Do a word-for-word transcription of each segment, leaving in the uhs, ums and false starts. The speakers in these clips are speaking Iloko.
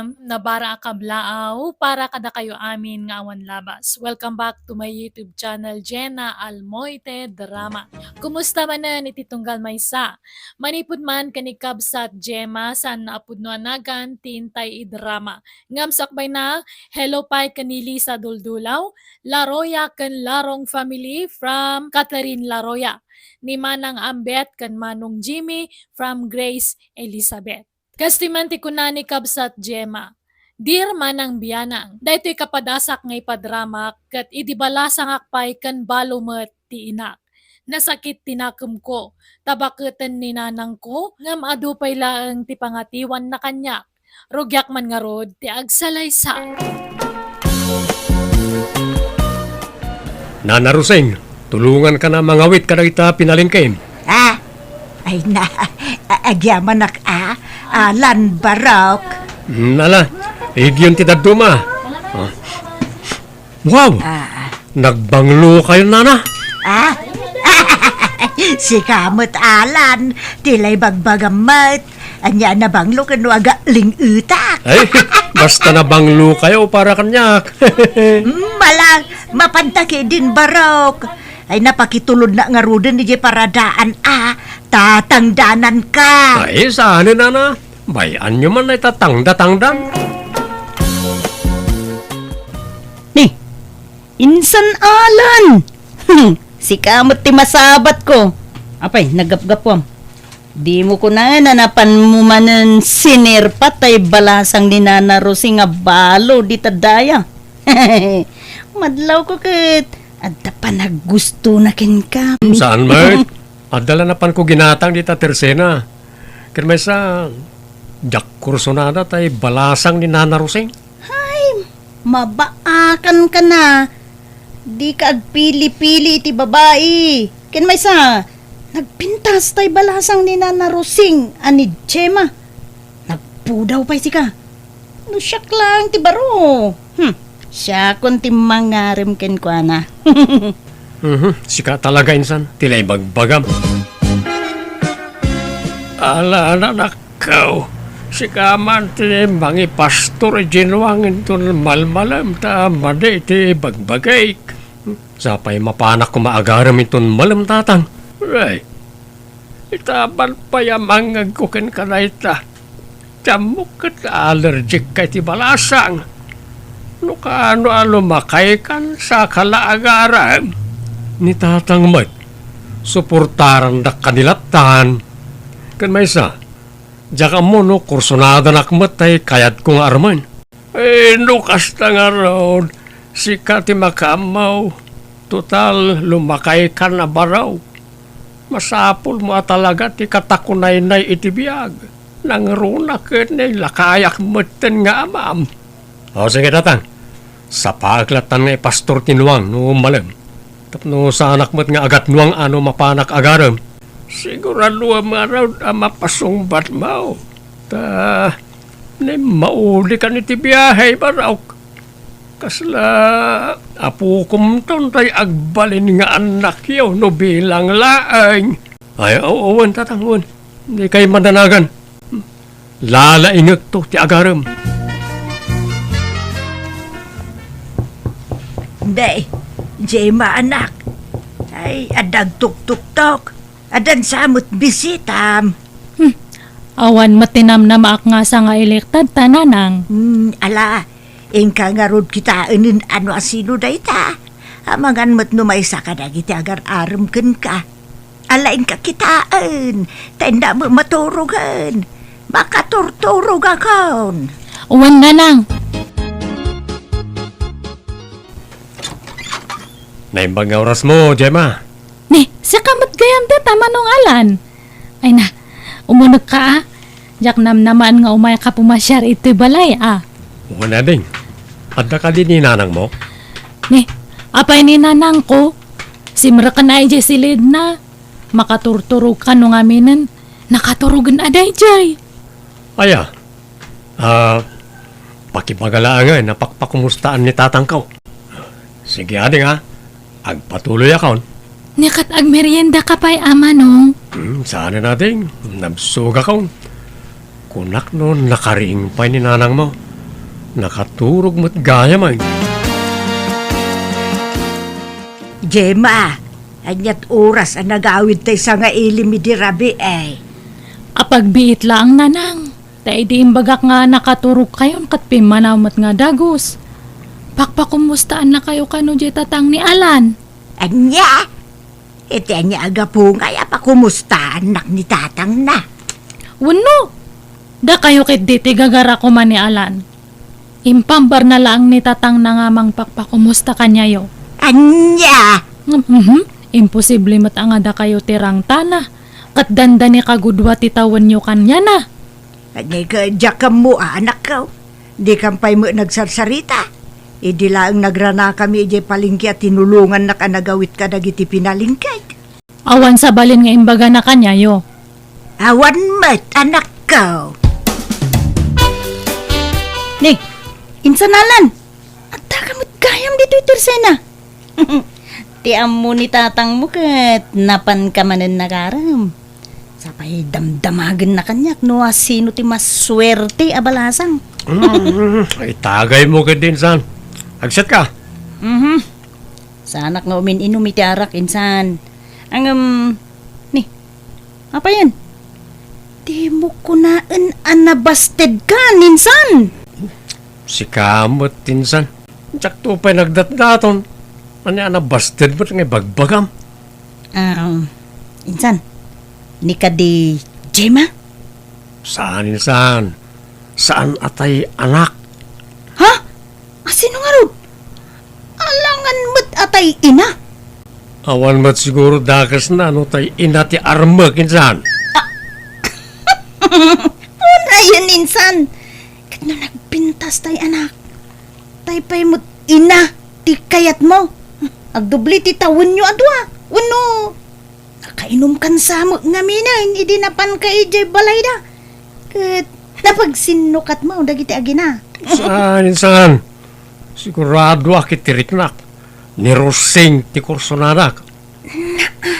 Nabara a kablaaw para kadakayo amin nga awan labas. Welcome back to my YouTube channel, Jenna Almoite Drama. Kumusta manen iti tunggal maysa? Manipud man ken ni Kabsat Gemma, saan a pudno a nagan ti intay idrama. Ngem sakbayna, hello pay ken ni Lisa Duldulaw, Laroya ken Larong family from Catherine Laroya, ni Manang Ambet ken Manong Jimmy from Grace Elizabeth. Kastoy man ti kuna ni Kabsat Gemma, "Dear Manang Bianang, daytoy kapadasak nga ipadramak ket idi balasangak pay ken balo met ti inak. Nasakit ti nakemko, ta baketen ni nanangko, ngem adu pay laeng ti pangatiwanna kaniak. Rugiak man ngarud ti agsalaysa." Nana Rosing, tulonganka a mangawit kadagita pinalengkem. Ah, ay na, a-, agyamanak a, Alan Barok. Hmm, ala, igyon ti dadduma. Ah. Wow! Ah. Nagbanglo kayo, nana? Ah? Sika met, Alan, ti la ibagbagam met. Ania a nabanglo ken no agaling-etak? Ay, basta nabanglo kayo para kaniak. Hmm, ala, mapanta ketdin, Barok. Ay, napakitulodna ngaruden idiay paradaan a, tatangdananka. Ay, saan, nana? Bay-anyo man ay tatangda-tangdan. Ni, insan, Alan! Sika met ti masabatko. Apay, naggapgapuam. Dimo kunaen a napanmo manen sinerpat tay balasang ni Nana Rosing a balo dita daya. Madlawko ket adda panaggustona kenka. Saan met? Adda la napanko ginatang dita tersena. Ken maysa, diak kursonada tay balasang ni Nana Rosing. Hay, mabaakanka na. Dika agpili-pili iti babai. Ken maysa, nagpintas tay balasang ni Nana Rosing a ni Gemma. Nagpudaw pay sika. No siak laeng ti baro. Hmm, siakon ti mangarem kenkuana. Mhm, sika talaga, insan, ti la ibagbagam. Ala, anakko, sika man ti mangipastor idiay nuang inton malmalem ta madi ti bagbagik. Sapay mapanak koma agarem inton malem, tatang. Ay, ita apan pay a mangngegko kenka dayta. Ti ammok ket allergic ka iti balasang. No kaano a lumakaykan, saka la agarem. Ni tatang met, suportarandak kadi lattan. Ken maysa, diak ammo no kursonadanak met tay kayatko nga armen. Eh, no kasta ngarud, sika ti makaammo. Total, lumakaykan a baro. Masapulmo a talaga ti katakunaynay iti biag. Nangruna ket nailakayak metten nga amam. O, sige, tatang. Sapaek lattan nga ipastor ti nuang no malem. Tapno saanak met nga agatnuang a no mapanak agarem. Siguraduem ngarud a mapasungbatmo. Ta, naimmauli kan iti biahe, Barok. Kasla apokomton tay agbalin nga annakyo no bilang laeng. Ay, o-, wen, tatang, wen. Dikay madanagan. Lalaingekto ti agarem. Day, Gemma, anak. Ay, adda agtuktuktok. Addan sa met bisitam. Hmm. Awan met ti namnamaak nga sangailektad ta, nanang. Hmm, ala, inka ngarud kitaen no asino dayta. Amangan met no maysa kadagiti agar-arem kenka. Ala, inka kitaen, ta innak met maturogen. Makaturturogakon. Wen, nanang. Naimbag nga orasmo, Gemma. Ni, sika met gayam dayta, Manong Alan. Ay na, umunegka a. Diak namnamaen nga umayka pumasiar itoy balay a. Wen, ading. Adda kadi ni nanangmo? Ni, apay ni nanangko? Simreken a idiay silidna. Makaturturogka no ngaminen. Nakaturogen a daydiay. Aya, Ah, pakibagalaangen a pakpakumustaan ni tatangko. Sige, ading, a. Agpatuloyakon. Ni ket agmeriendaka pay, a manong? Hmm, saan a, ading. Nabsogakon. Kunak no nakariing pay ni nanangmo. Nakaturog met gayam ay. Gemma, ania't oras a nagawid tay sangaili idi rabii, eh? Apagbiit laeng, nanang. Ta idi imbagak nga nakaturogkayon ket pimmanaw met nga dagus. Pakpakumustaannakayo kano diay tatang ni Alan? Ania? Iti ania a gapu nga aya pakumustaannak ni tatangna? Wenno, dakayo ketdi ti gagara koma ni Alan. Impambarna laeng ni tatangna nga mangpakpakumusta kaniayo. Ania? Ngem, mhm, imposible met a nga dakayo ti rangtana, ket dandani kagudua ti tawenyo kaniana. Ania, diak ammo, anakko. Dikam pay met nagsarsarita. Idi laeng nagranakami idiay palengke a tinulongannak a nagawid kadagiti pinalengkek. Awan sabalin nga imbagana kaniayo. Awan met, anakko. Ni, insan Alan, addaka met gayam ditoy tersena. Ti ammo ni tatangmo ket napanka manen nagarem. Sapay damdamagenna kaniak no asino ti masuerte a balasang. Mm, itagaymo ketdi insan. Agsiatka. Mhm. Saanak nga umin-inum iti arak, insan. Ngem, ni, apayen? Dimo kunaen a nabastedkan, insan? Sika met, insan. Diakto pay nagdatdaton. Ania a nabasted met nga ibagbagam? Ah, insan. Ni kadi Gemma? Saan, insan. Saan a tay anak. Ha? Asino ngarud? Alangan met a tay ina? Awan met siguro dakesna no tay ina ti armek, insan. Unayen, insan. Ket no nagpintas tay anak, tay pay met ina ti kayatmo. Agdoble ti tawenyo a dua. Wenno, nakainumkan sa met ngaminen idi napanka idiay balayda. Ket napagsinnukatmo dagiti agina. Saan, insan. Siguradoak iti riknak. Ni Rosing ti kursonadak. Naa.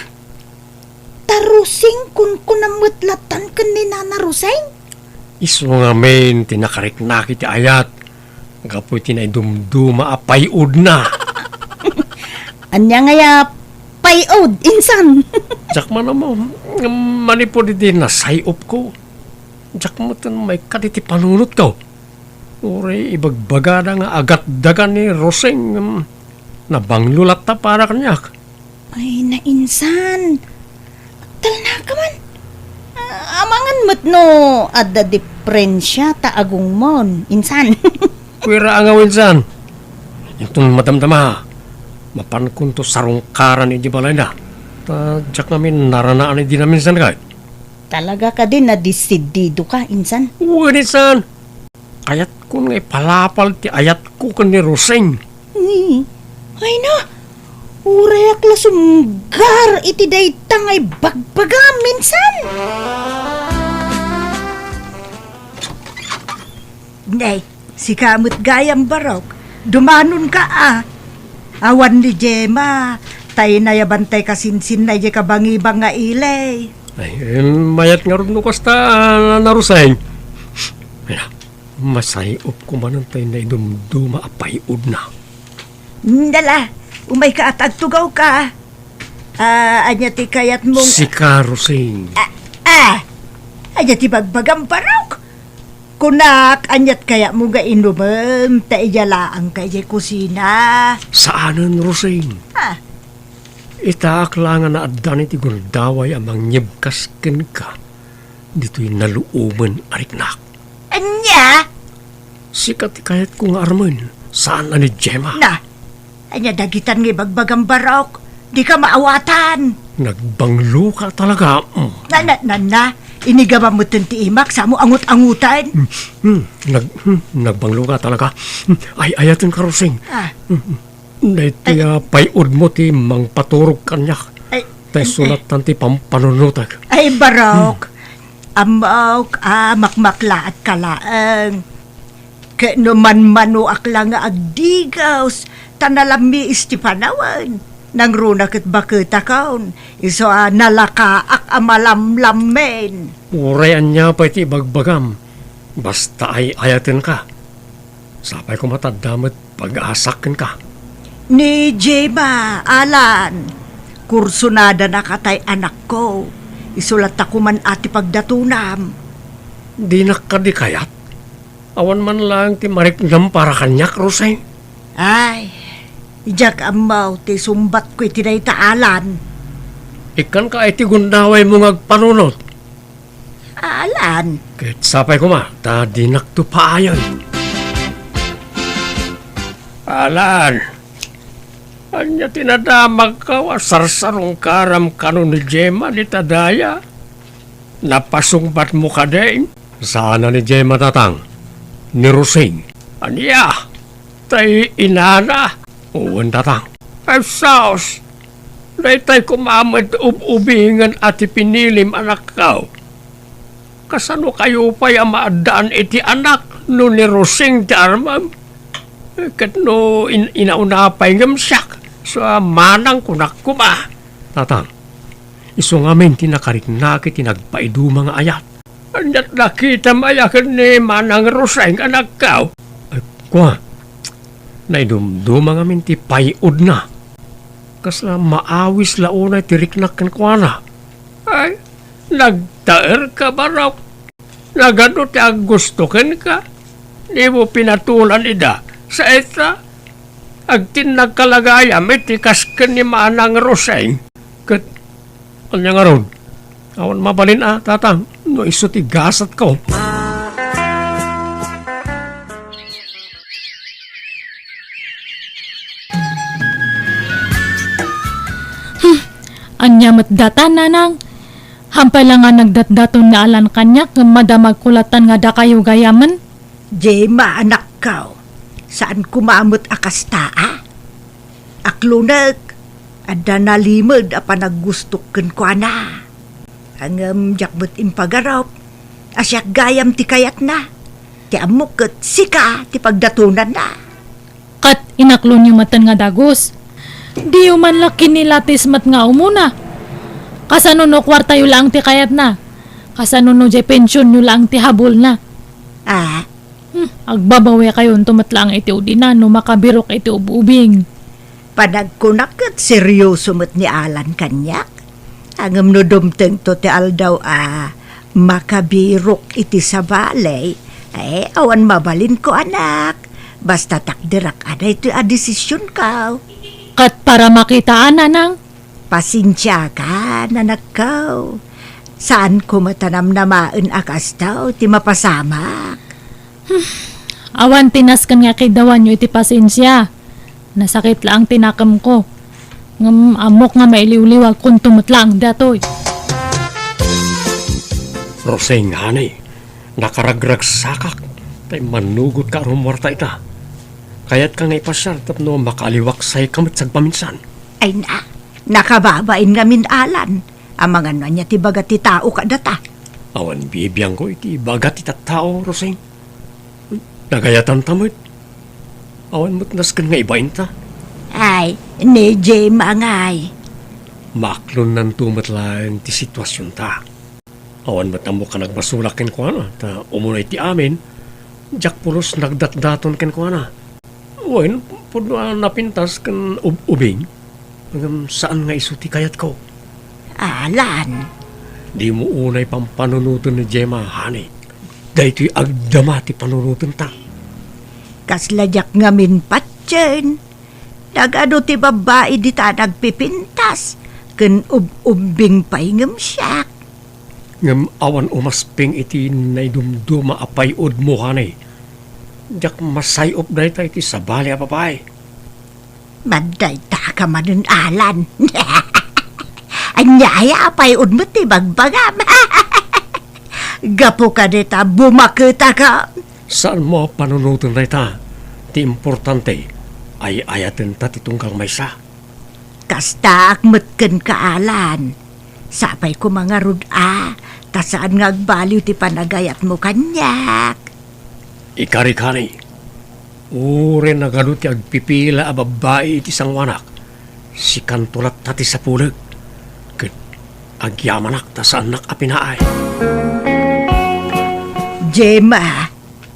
Ta Rosing, kunkunam met latan ken ni Nana Rosing? Isu ngamin ti nakariknak iti ayat gapu iti naidumduma a pay-odna. Ania ngay a pay-od, insan? Diak man ammo, ngem manipud idi nasay-opko, diak metten maikkat iti panunotko. Uray ibagbagada nga agatdagan ni Rosing, ngem nabanglo latta para kaniak. Ay, nainsan. Agtalnaka man. Ah, amangan met no adda diferensia ta agungmon, insan. Kuira angaw, insan. Inton madamdama, mapankonto sarungkaran iti balayna. Ta diak ngamin naranaan idi naminsan kay. Talaga kadi nadesididoka, insan? Wen, insan. Kayatkon nga ipalapal ti ayatko ken ni Rosing. Ni, ay na, urayak la sumgar iti dayta nga ibagbagam, insan. Nay, sika met gayam, Barok. Dumanonka a. Awan ni Gemma, tay nayaban tay kasinsinna idiay kabangibang nga ili. Ay, em, mayat ngarud no kasta, Nana Rosing. Ay na, masay-opko manen tay naidumduma a pay-odna. Dala, umayka a ta agtugawka. Ah, ania ti kayatmong Sika, Rosing. Ah, ah! Ania ti bagbagam, Barok? Kunak, ania't kayatmo nga inumem ta idiay laangka idiay kusina? Saanen, Rosing. Ah. Itaak la nga naaddan iti gundaway a mangyebkas kenka ditoy naluomen a riknak. Ania? Sika ti kayatko nga armen, saan a ni Gemma. Na, ania dagitan nga ibagbagam, Barok? Dika maawatan. Nagbangloka talaga. Mm. Na, na, na, na. Inigama metten ti imak, samo angut-anguten. Mm, mm, nag-, mm, nagbangloka talaga. Mm, ay, ayatenka, Rosing. Ah. Mm, mm. Daytoy a pay-odmo ti mangpaturog kaniak. Ay, ta isu lattan ti pampanunotek. Ay, Barok. Hmm. Ammok a makmaklaatka laeng. Ket no manmanoak la nga agdigaws, ta nalammiis ti panawen, nangruna ket baketakon, isu a nalakaak a malamlammen. Uray ania pay ti ibagbagam, basta ay-ayatenka. Sapay koma ta adda met pag-asak kenka. Ni Gemma, Alan, kursunada na katay anakko. Isu latta koma ti pagdatonam. Dinak kadi kayat? Awan man laeng ti mariknam para kaniak, Roseng. Ay, diak ammo ti sumbatko iti dayta, Alan. Ikkanka iti gundawaymo nga agpanunot. Alan. Ket sapay koma, ta dinakto paayen. Alan, ania ti nadamagko a sarsarungkaram kano ni Gemma dita daya? Napasungbatmo kadi? Saan a ni Gemma, Tatang. Ni Rosing. Ania? Tay inana? Wen, Tatang. Ay, sus! Daytay koma met ub-ubingen a ti pinilim, anakko. Kasano kayo pay a maaddaan iti anak no ni Rosing ti armem? Ket no in-, inauna pay ngem siak, sa manang kunak koma. Tatang, isu ngamin ti nakariknak iti nagpaiduma nga ayat. Aniat nakitam aya ken ni Manang Roseng, anakko? Ay, kua, naidumduma ngamin ti pay-odna. Kasla maawis la unay ti riknak kenkuana. Ay, nagtaerka, barok. Nagano ti aggusto kenka? Dimo pinatulan ida. Saita, agtinnagka la gayam iti kas ken ni Manang Roseng. Ket ania ngarud? Awan mabalin a, Tatang, no isu ti gasatko. Hmm, ania met data, Nanang? Hampay la nga nagdatdaton ni Alan kaniak, ngem madamagko lattan nga dakayo gayamen. Gemma, anakko, saan koma met a kasta, a? Aklonek, adda nalimed a panaggustok kenkuana. Ngem diak met impagarup a siak gayam ti kayatna. Ti ammok ket sika ti pagdatonanna. Ket inaklonyo metten nga dagus. Diyo man la kinilatis met nga umuna. Kasano no kuartayo laeng ti kayatna? Kasano no diay pensionyo laeng ti habulna? Ah, Hmm, agbabawikayonto met laeng iti udina no makabirok iti ub-ubing. Panagkunak ket serioso met ni Alan kaniak. Ngem no dumtengto ti aldaw a makabirok iti sabali, eh, awan mabalinko, anak. Basta takderak a daytoy a desisionko. Ket para makitaan, Nanang. Pasensiakan, anakko. Saanko met a namnamaen a kasta ti mapasamak. Hmm. Awan ti nasken nga kiddawanyo iti pasensia. Nasakit laeng ti nakemko. Ngem ammok nga mailiwliwagkonto met laeng datoy. Roseng, honey, nakaragragsakak ta immannugotka a rumuarta ita. Kayatka nga ipasiar tapno makaaliwaksayka met sagpaminsan. Ay na, nakababain ngamin, Alan. Amangan no ania ti ibaga ti tao kadata. Awan bibiangko iti ibaga ti tattao, Roseng. Nagayatanta met. Awan met nasken nga ibainta. Ay, ni Gemma ngay. Maaklonnanto met laeng ti situasionta. Awan met ammok a nagbasolak kenkuana, ta umuna iti amin, diak pulos nagdatdaton kenkuana. Wen, pudno a napintas ken ub-, ubing. Ngem saan nga isu ti kayatko. Alan. Dimo unay pampanunoten ni Gemma, honey. Daytoy agdama ti panunotenta. Kasla diak ngamin patien. Nagadu ti babbai dita nagpipintas, ken ub-ubbing pay ngem siak. Ngem awan umasping iti naidumduma a pay-odmo, honey. Diak masay-op dayta iti sabali a babai. Madayta ka manen, Alan. Ania aya a pay-odmo ti bagbagam? Gapu kadita, bumaketaka. Saanmo a panunoten dayta. Ti importante, ay-ayatenta ti tunggal maysa. Kastaak met kenka, Alan. Sapay koma ngarud a, ta saan nga agbaliw ti panagayatmo kaniak. Ikarikari, uray nagadu ti agpipila a babbai iti sangoanak, sikanto latta ti sapulek, ket agyamanak ta saannak a pinaay. Gemma,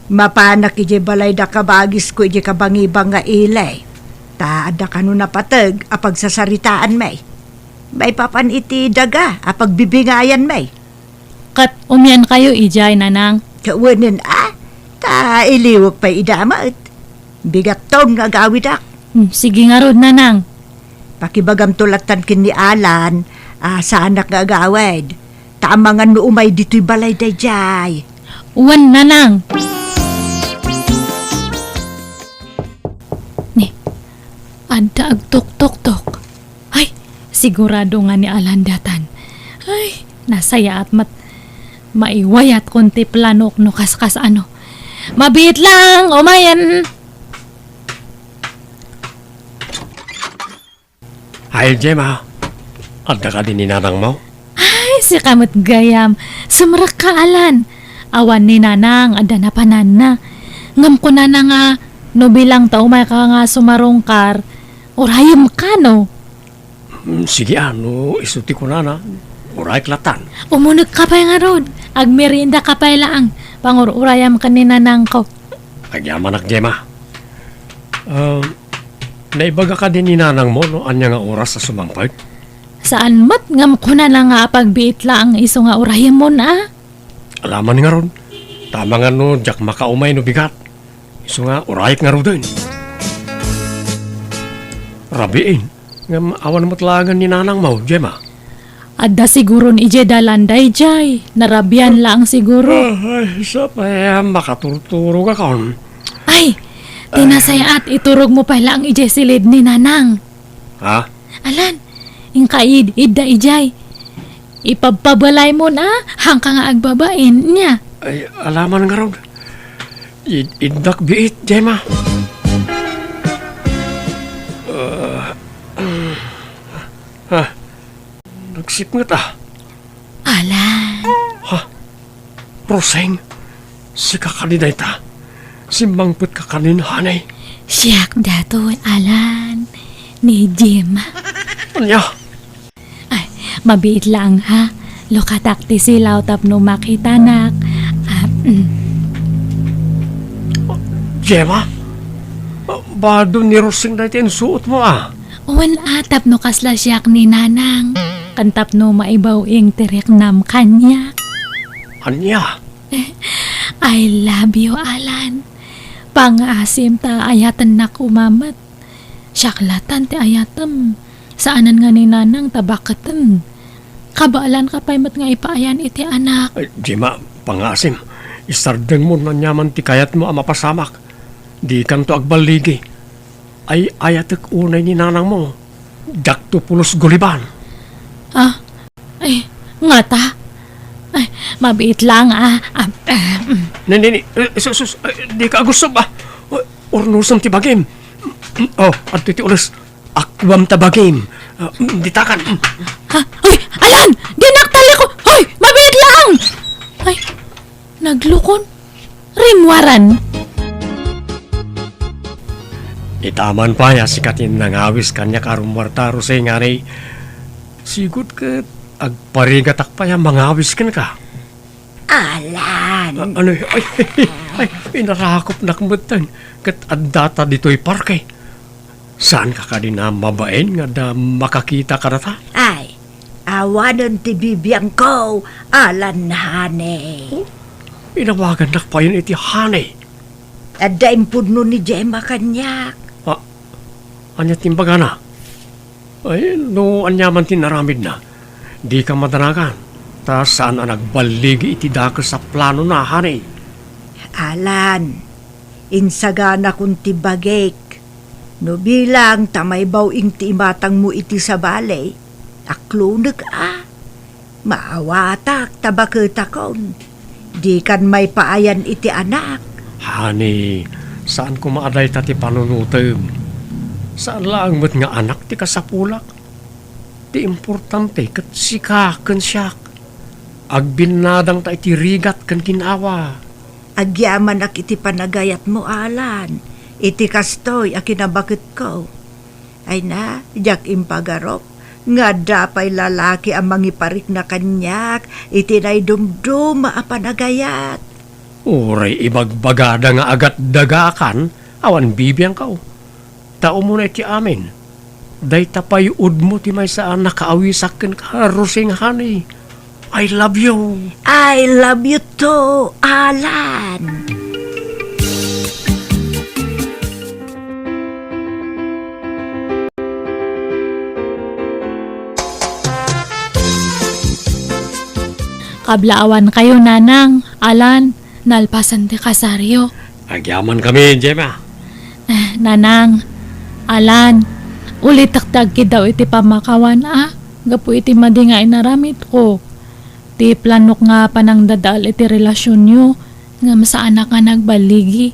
Mapanak idiay balayda kabagisko idiay kabangibang nga ili. Ta adda kano napateg a pagsasaritaanmi. Maipapan iti daga a pagbibingayanmi. Ket umiankayo idiay, Nanang? Kawanen a, ta iliwek pay ida met. Bigatton nga agawidak. Hmm, sige ngarud, Nanang. Pakibagamto lattan ken ni Alan a saanak nga agawid. Ta amangan no umay ditoy balay daydiay. Wen, Nanang. Ni, adda agtuktoktok. Ay, sigurado nga ni Alan daytan. Ay, nasayaat met. Maiwayatkon ti planok no kaskas ano. Mabiit lang, umayen. Ay, Gemma, adda kadi ni nanangmo? Ay, sika met gayam. Sumrekka, Alan. Awan ni Nanang, adda napananna. Ngem kunana nga, no bilang ta umayka nga sumarungkar, urayemka, no? Mm, sige, a, no isu ti kunana, urayek lattan. Umunegka pay ngarud. Agmeriendaka pay laeng. Pangur-urayam ken ni nanangko. Agyamanak, Gemma. Ah, naibaga kadi ni nanangmo no ania nga oras a sumangpet? Saan met, ngem kunana nga apagbiit laeng isu nga urayemon, a? Alaman ngarud. Ta amangan no diak makaumay no bigat. Isu nga, urayek ngaruden. Rabiin. Ngem awan met laengen ni nanangmo, Gemma? Adda siguron idiay dalan daydiay. Narabian laeng siguro. Ah, ay, sa pay a makaturturogakon. Ay, ti nasayaat, iturogmo pay laeng idiay silid ni Nanang. Ha? Alan, inka id-, idda idiay. Ipabpabalaymon a, haanka nga agbabain, nia? Ay, alaman ngarud. Id-, iddak biit, Gemma. Ah, ah, nagsipnget a. Alan. Ha? Roseng, sika kadi dayta? Simmangpetka kanin, honey? Siak daytoy, Alan, ni Gemma. Ania? Ay, mabiit laeng, ha? Lukatak ti silaw tapno makitanak. Ah, mm. Gemma? Bado ni Roseng dayta insuotmo, a? Wen, a, tapno kasla siak ni Nanang. Ken tapno maibaw-ing ti riknam kaniak. Ania? I love you, Alan. Pangngaasim ta ayatennak koma met. Siak lattan ti ayatem. Saanen nga ni Nanang ta baketen. Kabaelanka pay met nga ipaayan iti anak. Ay, Gemma, pangngaasim. Isardengmo no aniaman ti kayatmo a mapasamak. Dikanto agballigi. Ay-ayatek unay ni nanangmo. Diakto pulos guliban. Ah, ay, ngata? Ay, mabiit laeng, a. Ah, ah, mm. Ni, ni, ni, eh, sus, sus, eh, dika agussob, a. Urnosem ti bagim. Oh, adtoy ti ules. Akwam ta bagim. Ah, mm, ditakan. Mm. Ha? Hoy, Alan! Dinak taliko! Hoy, mabiit laeng! Ay, naglukon. Rimmuaran. Itaman pay a sika ti nangawis kaniak a rummuarta, Roseng, honey. Sigud ket agparigatak pay a mangawis kenka. Alan. A-, ano, ay, ay, ay, inarakopnak metten ket addata ditoy parke. Saanka kadi a mabain nga adda makakita kadata? Ay, awanen ti bibiangko, Alan, honey. Oh, inawagannak payen iti honey. Adda impudno ni Gemma kaniak. Ah, ania ti imbagana? Ay, no aniaman ti inaramidna, dika madanagan, ta saan a nagballigi iti dakes a planona, honey. Alan, insaganakon ti bagik. No bilang ta maibaw-ing ti imatangmo iti sabali, aklonek a. Maawatak ta baketakon. Dikan maipaayan iti anak. Honey, saan koma a dayta ti panunotem. Saan laeng met nga anak ti kasapulak. Ti importante ket sika ken siak. Agbinnadangta iti rigat ken ginawa. Agyamanak iti panagayatmo, Alan, iti kastoy a kinabaketko. Ay na, diak impagarup nga adda pay lalaki a mangiparikna kaniak iti naidumduma a panagayat. Uray ibagbagada nga agatdagakan, awan bibiangko. Ta umuna iti amin, dayta pay udmo ti maysa a nakaawisak kenka, Rosing Honey. I love you. I love you too, Alan. Kablaawankayo, Nanang, Alan, nalpasen ti kasaryo. Agyamankami, Gemma. Eh, Nanang, Alan, ulitek ti agkiddaw iti pammakawan a gapu iti madi nga inaramidko. Ti planok nga panangdadael iti relasionyo ngem saanak nga nagballigi.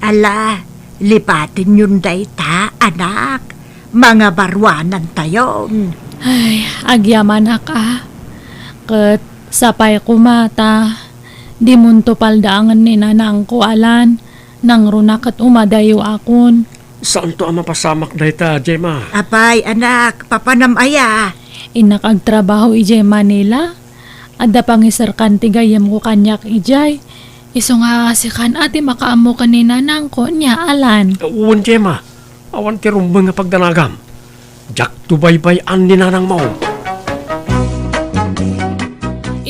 Ala, lipatenyon dayta, anak. Mangabaruanantayon. Ay, agyamanak a. Ket sapay koma ta dimonto paldaangen ni nanangko, Alan. Nangruna ket umadayoakon. Saanto a mapasamak dayta, Gemma. Apay, anak, papanam aya? Innak agtrabaho idiay Manila. Adda pangiserkan ti gayyemko kaniak idiay. Isu nga sikan a ti makaammo ken ni nanangko, nia, Alan? Wen, Gemma. Awan ti rumbeng nga pagdanagam. Diakto baybay-an ni nanangmo.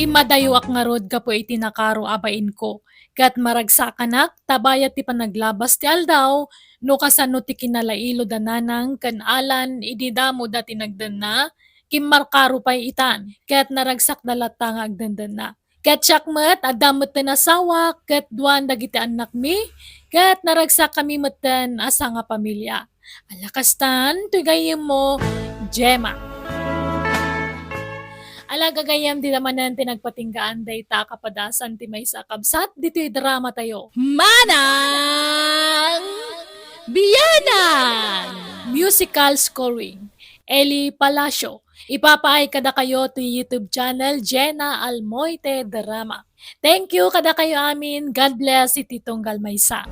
Immadayoak ngarud gapu iti nakaro a bainko. Ket maragsakanak ta bayat ti panaglabas ti aldaw, no kasano ti kinalailo da nanang ken Alan idi damo da ti nagdenna, kimmarkaro pay itan, ket naragsakda latta nga agdendenna. Ket siak met, adda metten asawak, ket duan dagiti annakmi, ket naragsakami metten a sangapamilia. Ala kastan, toy gayyemmo, Gemma. Ala, gagayyem, dida manen ti nagpatinggaan dayta a kapadasan ti maysa a kabsat ditoy dramatayo. Manang Biyanan! Musical scoring, Eli Palacio. Ipapaay kadakayo ti YouTube channel, Jenna Almoite Drama. Thank you kadakayo amin. God bless iti tunggal maysa.